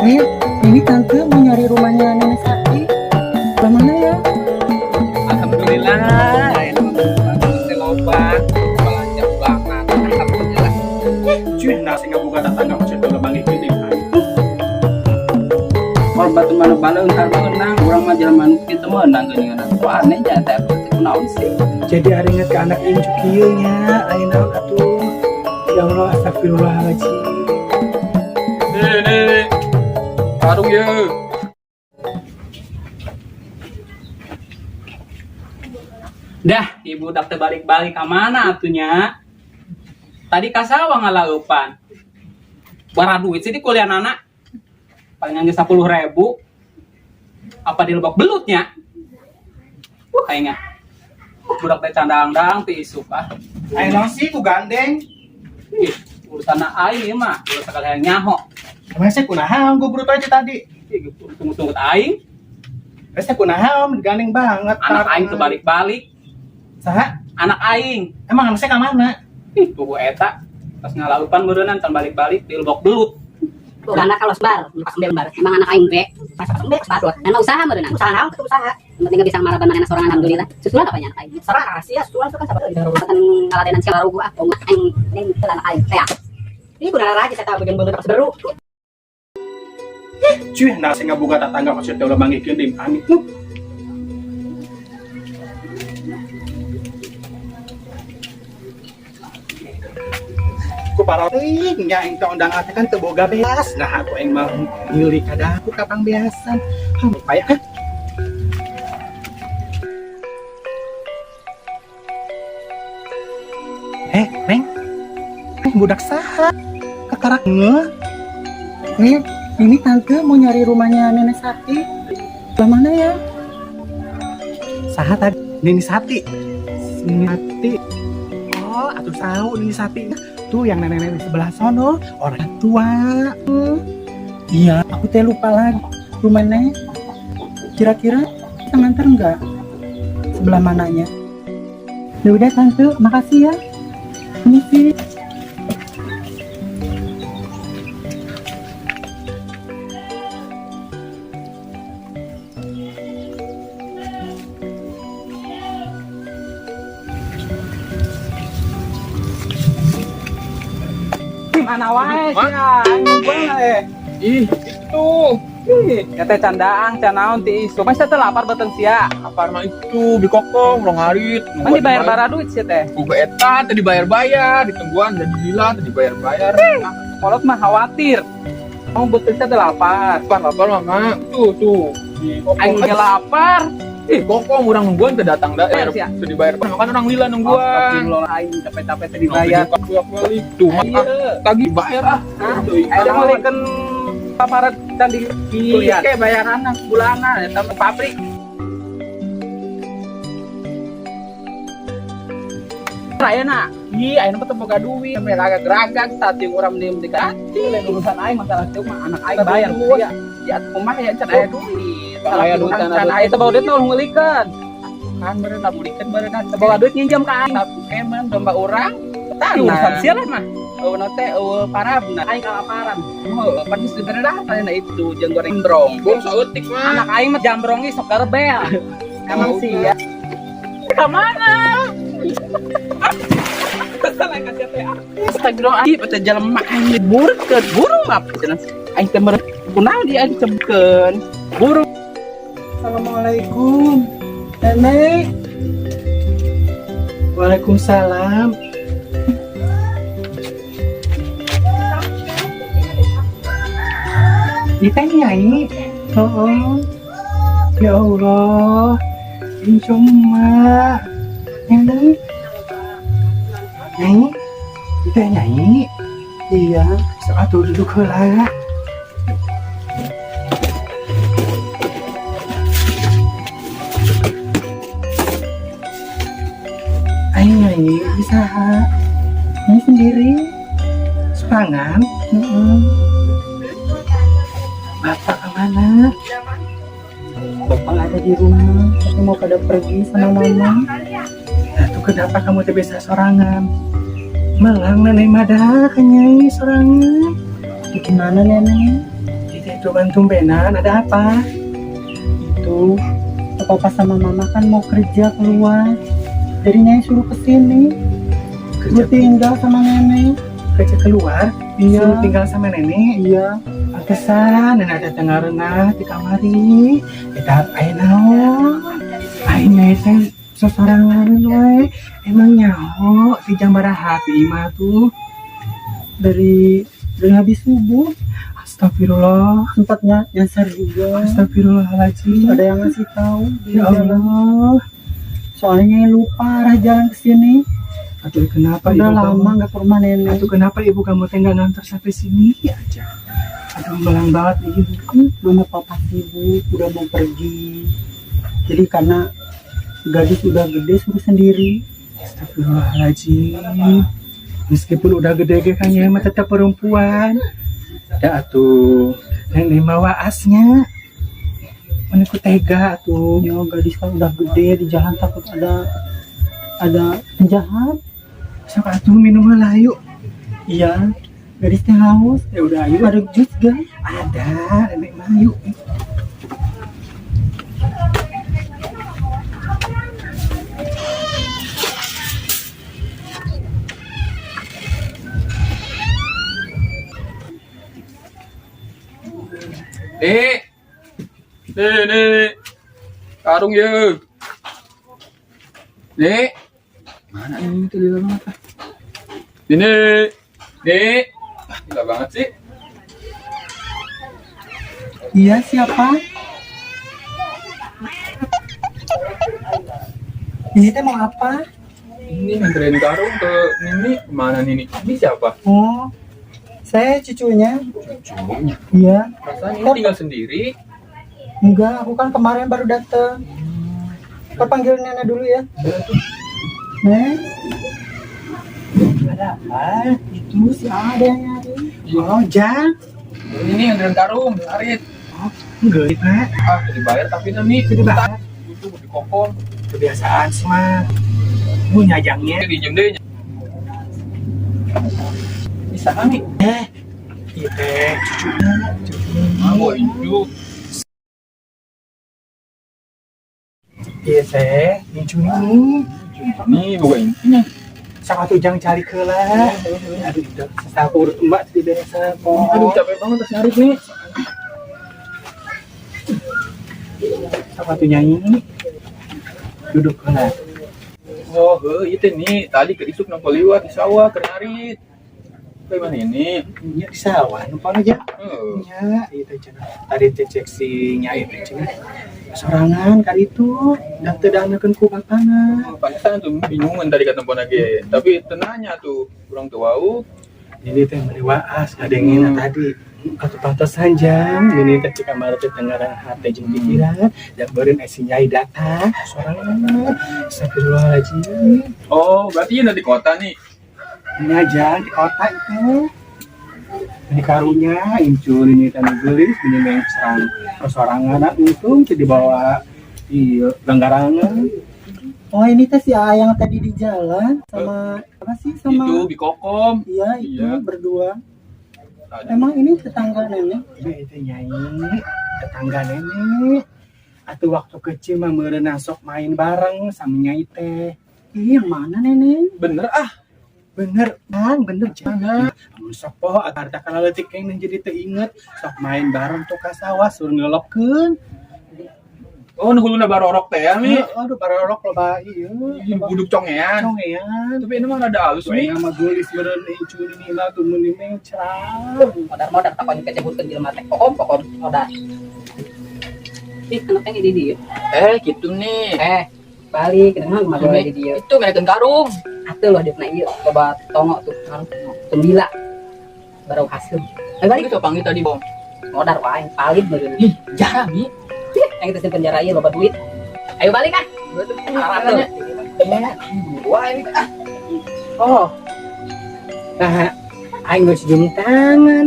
Eh, ini tante mau nyari rumahnya Nenek Sati. Sebelah mana ya? Alhamdulillah, ini mah teh loba, belanja bulanan. Alhamdulillah. Cuy, nah sing ngaboga tetangga maksud ulah manggih gede. Kalau batu mana baleung ntar meunang, urang mah jelema nu kitu meunang geuningan. Kok aneh nya teh kunaon sih? Jadi ari inget ke anak incu kieu nya, aya naon atuh. Ya Allah, astagfirullahaladzim. Nih, Warung ye. Dah, ibu dak teh balik-balik ka mana atunya? Tadi ka sawah ngalaupan. Bara duit sih di kuliah anak. Paling geus 10.000. Apa di lebok belutnya? Kayaknya. Budak teh candang-dang ti isuk ah. Aya naon sih ku gandeng? Ih, urusan aing ieu mah, urusan sekali yang nyaho. Emang sih kunaha gua burut aja tadi. Ih, tunggu-tunggu aing. Wes kunaha om gandeng banget. Anak aing kebalik-balik. Saha? Anak aing. Emang anak saya ka mana? Ih, buku eta pas ngalaupan meureunnan can balik-balik di lebok belut. Bukan anak kalau sebar, pas bar. Emang anak aing be, pas embe sepatu. Dan usaha meureunna. Usaha naon tuh usaha. Yang penting bisa maraban manehna sorangan alhamdulillah. Susulan apa nya anak aing? Sorangan rahasia, susulan tuh kan sabar. Kan ngaladenan sia baru gua, oh aing aing teu anak aing teh. Ini kudu raja saya tahu bagian bener pas beru. Cuy, nah sing ngaboga tetangga maksud ulah manggih gede. Amit. Ku para teuing nya aing teh undang teh kan teu boga beas. Nah, aku aing mah milik kada aku kapang beasan. Hah, payah ah. Eh, Neng. Eh, budak saha? Kakarak ngeuh. Eh, ini tante mau nyari rumahnya Nenek Sati. Sebelah mana ya? Saha tadi? Nini Sati. Nini Sati. Oh, atuh tahu Nini Sati. Tuh yang nenek-nenek di sebelah sono, orang tua. Iya, aku teh lupa lagi rumahnya. Kira-kira bisa nganter nggak? Sebelah mananya? Ya udah tante, makasih ya. Ini sih. Mana wae sia, aing nungguan eh. Ih, itu. Ih, ya teh candaang, can naon ti isuk. Masa teh lapar beuteung sia. Apa mah itu bikokong rong harit. Pan dibayar bara duit sia teh. Boga eta tadi dibayar-bayar, ditungguan jadi gila tadi dibayar-bayar. Kolot mah khawatir. Kamu beuteung sia teh lapar. Lapar lapar mama. Tuh tuh. Di Aing kokong. ge lapar. Ih, kokong urang nungguan teu datang da. Bayar sia. Teu dibayar. Makan orang lila nungguan. Astagfirullah aing capek-capek teh dibayar. Balik tuh mah Iya. tagih bayar ah. Tuh, Aing meulikeun paparat can di kuliah. Kayak bayaran bulanan eta mah pabrik. Ayeuna, ih ayeuna mah teu boga duit, sampe ragag-ragag tadi urang mending dikati lain urusan aing masalah teu mah anak aing bayar ya. Ya kumaha ya can aya duit. Aya duit, can can aya teu bawa duit tolong meulikeun. Kan meureun lah meulikeun meureun teu boga duit nginjem ka aing. Tapi kemen domba urang. Tah urusan sia lah mah. Eueuh teh eueuh parabna aing kalaparan. Heuh, pan geus dibere dah itu jeung goreng brong. Bong saeutik mah. Anak aing mah jambrongi sok garbel. Emang sih ya. Ka mana? Kesel aing ka teh. Astagfirullahaladzim, teh jelema aing diburkeun, burung apa cenah. Aing teh meureun kunaon dia aing cemkeun. Burung. Assalamualaikum. Nenek. Waalaikumsalam. Kita nyai. Oh, ya Allah. Ini cuma. Nenek. Nyai. Kita nyai. Iya, Sok atuh duduk heula. Aing nyai bisa ini sendiri. Sorangan. Mm-mm. Bapak kemana? Bapak nggak ada di rumah, tapi mau pada pergi sama mama. Nah, tuh kenapa kamu tidak bisa sorangan? Melang nenek mada kan nyai sorangan. Gimana nenek? Kita itu Tuh tumbenan, ada apa? Itu papa sama mama kan mau kerja keluar. Jadi Nyai suruh ke sini. Kerja, Gue tinggal sama nenek. Kerja keluar? Iya. Suruh tinggal sama nenek? Iya. Pantesan nenek ada tengah renah di kamari. Kita aya naon? Aing nyai teh sosorangan we. Emang nyaho ti jam baraha ti imah tuh? Dari habis subuh. Astagfirullah. Sempatnya nyasar juga. Astagfirullahaladzim. Ada yang ngasih tahu di Ya jalan. Allah. Soalnya Nyai lupa arah jalan ke sini. Aduh, kenapa Udah ibu lama kamu? nggak ke rumah nenek. Aduh, kenapa ibu kamu teh nggak nganter sampai sini aja? Aduh, melang banget nih ibu. Mama papa sibuk, udah mau pergi. Jadi karena gadis udah gede suruh sendiri. Astagfirullahaladzim. Meskipun udah gede ge kan ya mah tetap perempuan. Ya atuh, nenek mah waasnya. Mana ku tega atuh. Ya gadis kan udah gede di jalan takut ada penjahat. Sok atuh minum heula yuk. Iya, gadis teh haus. Ya udah ayo. Ada jus gak? Ada, nenek mah yuk. Dek. Dek, dek. Karung ye. Dek. Mana ini tuh lila banget ah. Ini. Dek. Ah, gila banget sih. Iya, siapa? Ini teh mau apa? Ini nganterin karung ke Nini. Kemana Nini? Ini siapa? Oh, saya cucunya. Cucunya. Iya. Perasaan ini tinggal sendiri. Enggak, aku kan kemarin baru datang. Kau panggil nenek dulu ya. Nek, Ada apa? itu si ada yang nyari. Oh, Jang. Ini nganterin karung, ngarit. Enggak, Pak. Ah, dibayar tapi nami. Itu dibayar. Itu di kokon. Kebiasaan sih mah. Punya jangnya. Ini dijem deh. Bisa kami. Iya teh, cucunya, cucunya. Ah, mau inju. Iya teh, incu ini. Ini bukan intinya. Sama tuh jang cari heula. Aduh, itu sesapu urut mbak di desa. Aduh, capek banget terus ngarit nih. Sama tuh nyanyi. Duduk heula. Oh, heuh, itu nih. Tadi ke isuk nampak liwat di sawah keur ngarit. Bagaimana ini? Nya di sawah, numpang aja. Heeh. Nya, itu cenah. Tadi teh cek si nyai teh cenah. Sorangan kali itu dan teu danekeun ku bapana. Oh, pantesan tuh bingungan tadi kata lagi. Tapi tenanya tuh kurang tuh wau. Ini teh meuni waas ngadengin tadi. Atuh pantesan jam, ini teh cek kamar teh tengaran hate jeung pikiran, dan beureun si nyai datang sorangan. Astagfirullahaladzim. Oh, berarti ini dari kota nih. Ini aja di kota itu. Ini karunya incul ini teh nu geulis ini mengsrang sorangan untung teu dibawa iya ganggarangan. Oh, ini teh si A yang tadi di jalan sama apa sih sama Itu bikokom. Iya, itu Iya. berdua. Tadi. Emang ini tetangga nenek? Ini itu nyai tetangga nenek. Atau waktu kecil mah meureun sok main bareng sama nyai teh. Ih, yang mana nenek? Bener ah. Bener kan, bener jangan. Amun sok poho harta kana leutik kayaknya jadi teu inget. Sok main bareng tuh ka sawah suruh ngelopkeun. Oh, nu huluna barorok teh ya, Mi. Aduh, barorok loba ieu. Ih, buduk congean. Congean. Tapi ini mah rada halus, Mi. Mi mah geulis meureun incun ini mah tuh meuni mencrang. Modar-modar pokoknya kecebutkeun jelema teh. Kokom kokom modar. Ih, anak yang di dia. Eh, gitu nih. Eh, balik kita mah mah di dia. Itu ngadekeun karung. Atuh loh dia pernah ieu loba tongo tuh, tembila. Baru hasil. Eh, balik Itu panggil tadi, Bom. modar wae palit meureun. Ih, jarang, Mi. Yang kita simpen penjara ieu loba duit. Ayo balik ah. Arah tuh. Wah, ini ah. Oh. Nah, aing geus cium tangan.